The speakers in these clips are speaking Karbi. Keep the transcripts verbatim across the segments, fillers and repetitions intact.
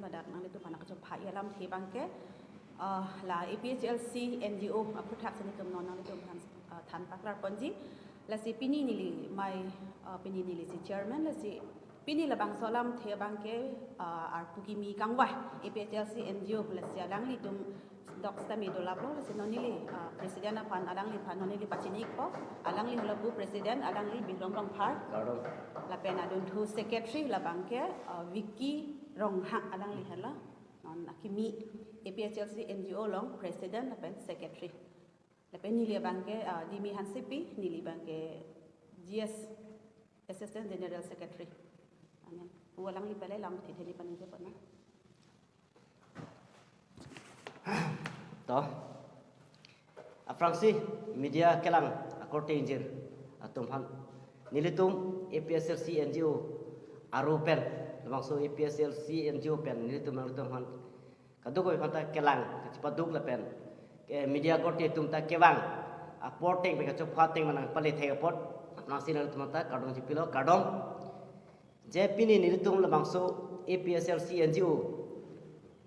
Ladak nanglitum aphan kachopha alamthe abangke, ah, la A P H L C N G O aphuthak si nelitum non nanglitum aphan, ah, than paklar ponji. Lasi pini neli mai, ah, pini neli si chairman, lasi pini labangso alamthe abangke, ah, arpu kimi kangvai A P H L C N G O, lasi alanglitum dok sitame dolaplo, lasi non neli, ah, president aphan, alangliphan non neli pachini-ikpo. Alangli halapu president, alangli Bikram Rongphar. Kardom. Lapen adunthu secretary labangke, ah, Vicky Ronghang, alangli hala non akimi A P H L C N G O along president lapen secretary. Lapen neli abangke, ah, Dimi Hansepi, neli abangke G S, Assistant General Secretary. Amen. Pu alangli pele lam thitheli paningje pona. To. Aphrangsi media kelang akorte ingjir atum aphan, nelitum A P H L C N G O aru pen, labangso A P H L C N G O pen nelitum nanglitum aphan kadokave aphanta kelang kachepaduk lapen ke media akorte atum ta kevang apor ateng pen kachopha ateng manang pale thek apot, aphrangsi nanglitum aphanta kardom chipilo, kardom. Je pini nelitum labangso A P H L C N G O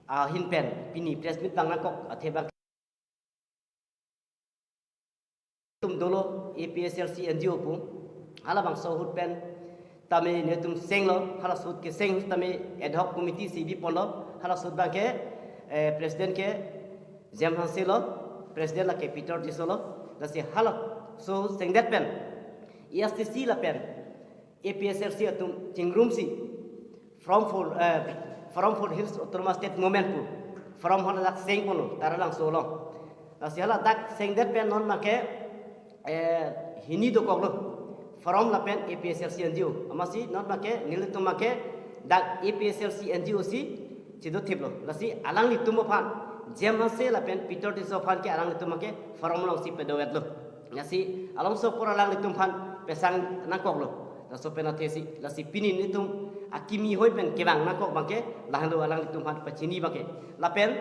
ahin pen pini press meet vang nangkok athe abang tum dolo A P H L C N G O pu, halabangso ahut pen tame nelitum senglo, halaso ahut keseng tame ad hoc committee si biponlo, halaso ahut abangke, eh, president ke James Hanse lo, president lake Peter Tisso lo, lasi halaso ahut sengdet pen A S D C lapen A P H L C atum chingrumsi Forum for, eh, Forum for Hills Autonomous State Movement pu forum haladak sengponlo Taralangso along. Lasi haladak sengdet pen non abangke, eh, hini dokoklo, forum lapen A P H L C N G O. Amatsi non abangke nelitum abangke dak A P H L C N G O si chidothiplo. Lasi alanglitum aphan, James Hanse lapen Peter Tisso aphan ke alanglitum abangke forum alongsi pedovetlo. Lasi alongso apor alanglitum aphan pesang nangkoklo. Laso pen athesi, lasi pini nelitum akimi ahoi pen kevang nangkok abangke, lahenlo alanglitum aphan pachini abangke. Lapen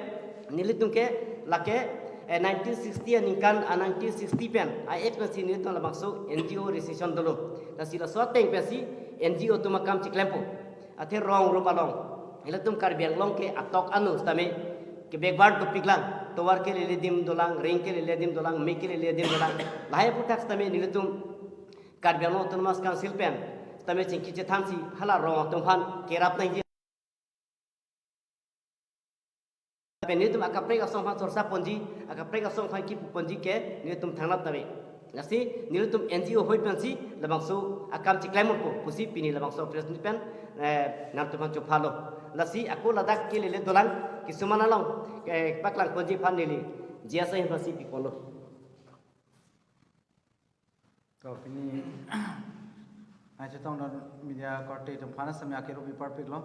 nelitum ke lake, eh, nineteen sixty aningkan, ah, nineteen sixty pen a-act pensi nelitum labangso N G O registration dolo. Lasi laso ateng pensi N G O atum akam chiklempo. Athe rong rup along, ilitum Karbi Anglong ke atok anu sitame ke backward dopiklang, tovar kelele adim dolang, reng kelele adim dolang, me kelele adim dolang. Lahai aphuthak sitame nelitum Karbi Anglong Autonomous Council pen sitame chingki chethansi hala rong atum aphan kerap nangji. Pen nelitum akaprek asong aphan chorcha ponji, akaprek asong aphan kipu ponji ke nelitum thangnat tave. Lasi nelitum N G O ahoi pensi labangso akam chiklem unpo pusi pini labangso press meet pen, eh, nangtum aphan chophalo. Lasi ako ladak kelele dolang kisuman along, eh, paklang ponji aphan neli G S I aphansi piponlo. To pini ai chetongdun media akorte atum aphan sitame akero pi parpiklo.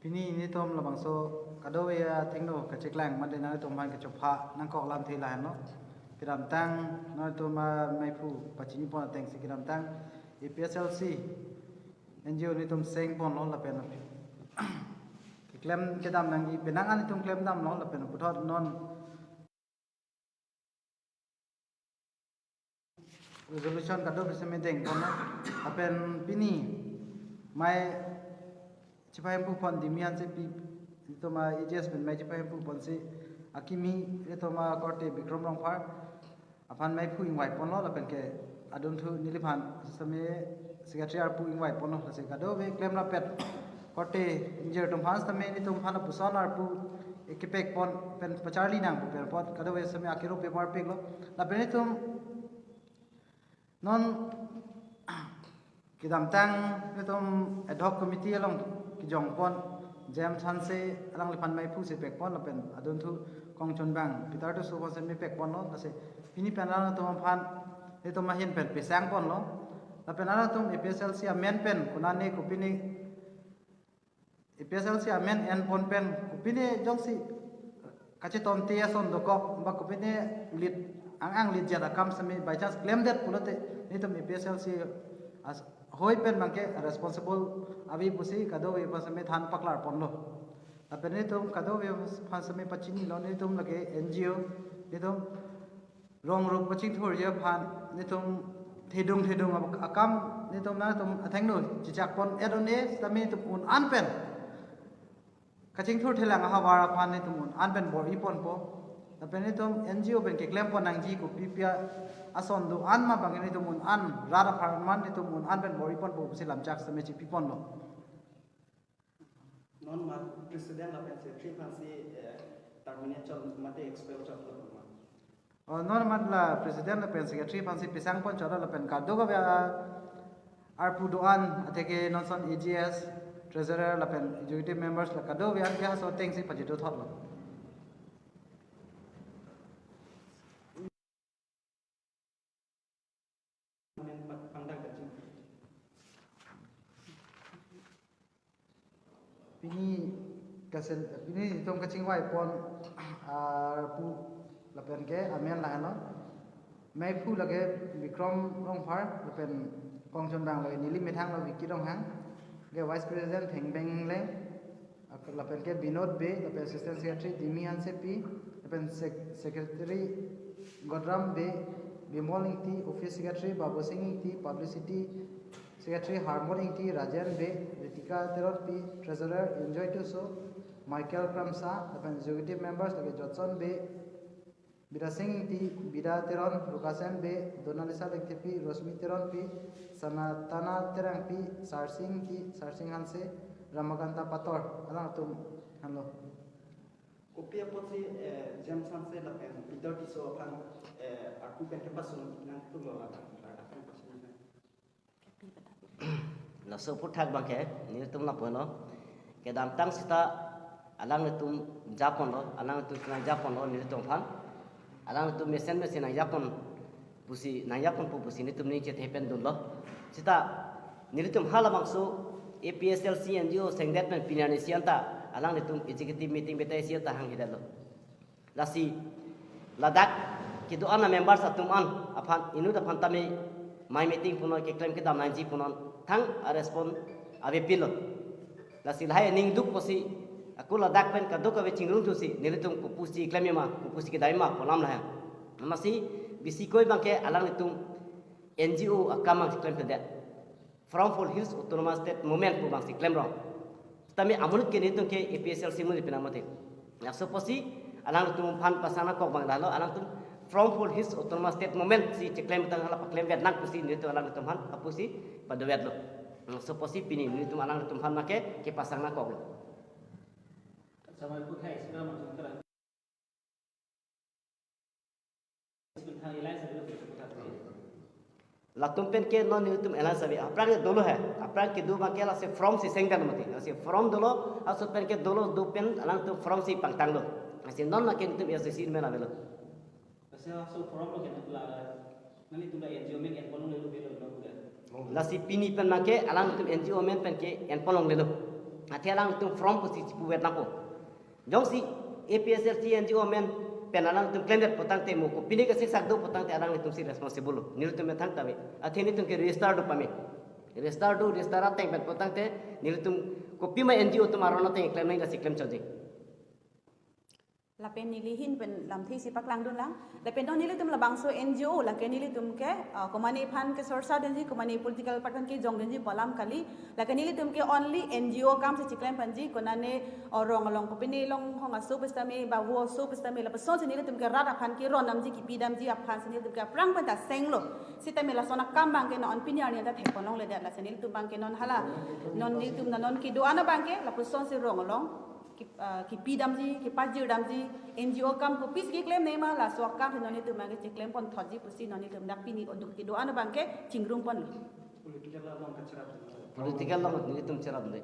Pini nelitum labangso kadokave athengno kacheklang mate nangtum aphan kachopha nangkok alamthe lahenlo. Kedamtang nangtum, ah, maiphu pachini pon atengsi kedamtang A P H L C N G O nelitum sengponlo lapen keklem kedam nangji penang an nelitum klemdamlo lapen puthot non resolution kadokave sitame dengponlo. Lapen pini mai chepahemphu pon Dimi Hansepi, nelitum a-A G S pen mai chepahemphu ponsi akimi nelitum akorte Bikram Rongphar aphan maiphu ingvai ponlo lapen ke adunthu neliphan sitame secretary arpu ingvai ponlo, lasi kadokave klemrapet korte ingjir atum aphan sitame nelitum aphan lapuson arpu kepek pon pen pacharli nangpo pen apot kadokave sitame akero pi parpiklo. Lapen nelitum non kedamtang nelitum ad hoc committee along kejongpon James Hanse alangliphan maiphu si pekpon lapen adunthu kongchunbang Peter Tisso aphan sitame pekponlo, lasi pini pen alangtum aphan nelitum ahin pen pesangponlo. Lapen alangtum A P H L C amen pen konane kopine A P H L C amen enpon pen kopine jongsi kachetomte ason dokok ba kopine lit ang ang lit jat akam sitame by chance klemdet pulote nelitum A P H L C ahoi pen abangke responsible ave pusi kadokave aphan sitame than paklar ponlo. Lapen nelitum kadokave aphan sitame pachinilo, nelitum lake N G O, nelitum rong rup kachingthurji aphan nelitum thedung thedung akam nelitum nangtum athengno chechak pon-et un-e sitame nelitum un an pen Kachingthur thelang ahavar aphan netum un-an pen bor-iponpo. Lapen netum N G O pen keklempon nangji kopi pi ason do-an ma abang netum un-an rat apharman netum un-an pen bor-iponpo pusi lamchak seme chipiponlo. Non mat president lapen secretary aphansi, eh, terminate chot mate expel chot lo ma? Oh, non mat la president lapen secretary aphansi pisangpon chot lapen kadokave arpu do-an atheke non ason A G S, treasurer lapen executive members la kadokave an ke haso atengsi pajirdo thotlo. Pini kasen, pini itum kachingvaipon arpu lapen ke amen lahenlo. Meiphu lake Bikram Rongphar lapen kongchon abang lake neli methang lo Vicky Ronghang, ke vice president Thengbeng Engleng, lapen ke Binod Bey, lapen assistant secretary Dimi Hansepi, lapen sec-, secretary Godram Bey, Bimol Ingti, office secretary Babu Sing Ingti, publicity secretary Harmon Ingti, Rajen Bey, Ritika Teronpi, treasurer Enjoy Tisso, Michael Kramsa, lapen executive members lake Jotson Bey, Bidasing Ingti, Bida Teron, Rukasen Bey, Donalisa Lekthepi, Rosmi Teronpi, Sanatana Terangpi, Sarsing Ingti, Sarsing Hanse, Ramakanta Pator, alangtum henlo. Kopi apotsi, eh, James Hanse lapen Peter Tisso aphan, eh, arpu pen kepasung nangthulo lapen, lapen pasung nang. Laso aphuthak abang ke nelitum lapulo. Kedamtang seta alanglitum japonlo, alanglitum chenam japonlo nelitum aphan. Alanglitum mesen mesen nangjapon pusi, nangjaponpo pusi nelitum ning chethe pen dunlo. Seta nelitum halabangso A P H L C N G O sengdet pen pini arni si anta alanglitum executive meeting betai si anta hanghe detlo. Lasi ladak kedo-an a-members atum an aphan inut aphan tame mai meeting punon, keklem kedam nangji punon, thang a-response avepinlo. Lasi lahai aning duk pusi ako ladak pen kadokave chingrumthusi nelitum kopusi klem ma, kopusi kedam ma pu alam lahai. Amatsi bisi koi abang ke alanglitum N G O akam abang klemkledet. From Four Hills Autonomous State Movement pu abangsi klemrong. Tame amonit ke nelitum ke A P H L C amonit pina mate. Laso apotsi alanglitum aphan pasang nangkok abang lahelo, alangtum From Four Hills Autonomous State Movement si cheklem tang hala paklem vet nang pusi nelitum alangtum aphan apusi padovetlo. Laso apotsi pini nelitum alangtum aphan make kepasang nangkoklo. Samai puthai sila masuk terang. Latum pen ke non nelitum alliance ave. Aphrang ke dolo he. Aphrang kedo abang ke lasi form si sengdan mati. Lasi form dolo, laso pen ke dolo do pen alangtum form si pangtanglo. Lasi non lake nelitum A S D C amen avelo. Lasi laso form lo ke la, nanglitum la N G O amen enpon longlelo avelo, no, kuda. Lasi pini pen abang ke alangtum N G O amen pen ke enpon longlelo. Athe alangtum form pusi chipuvet nangpo. Jongsi A P H L C N G O amen pen alangtum klemdet putangte mo kopine kasiksak do putangte alanglitum si responsible lo. Nelitum methang tame. Athe nelitum ke register do pame. Register do, register ateng pen putangte nelitum kopima N G O atum aron ateng klem nang lasi klem chotji. Lapen neli ahin pen lamthe isi paklangdun lang. Lapen non nelitum labangso N G O, lake nelitum ke, ah, komane aphan ke sorsa dunji, komane political party aphan kejong dunji pu alam kali. Lake nelitum ke only N G O akam si chiklem ponji, konane, oh, rong along kopine along hong aso pusitame, ba vo aso pusitame, lapusonsi nelitum ke rat aphan keron damji, kepi damji aphansi nelitum ke aphrang pen ta senglo. Sitame lason akam abang ke non pini arni ta thekpon longledet, lasi nelitum abang ke non hala. Non nelitum na non kedo-an abang ke, lapusonsi rong along ki-, ah, kepi damji, kepajir damji, N G O akam kopisi keklem nema, laso akam si non nelitum abang ke chiklem pon thotji pusi non nelitum dak pini oduk kedo-an abang ke chingrumponlo. Political along kacherap. Political along nelitum cherap de.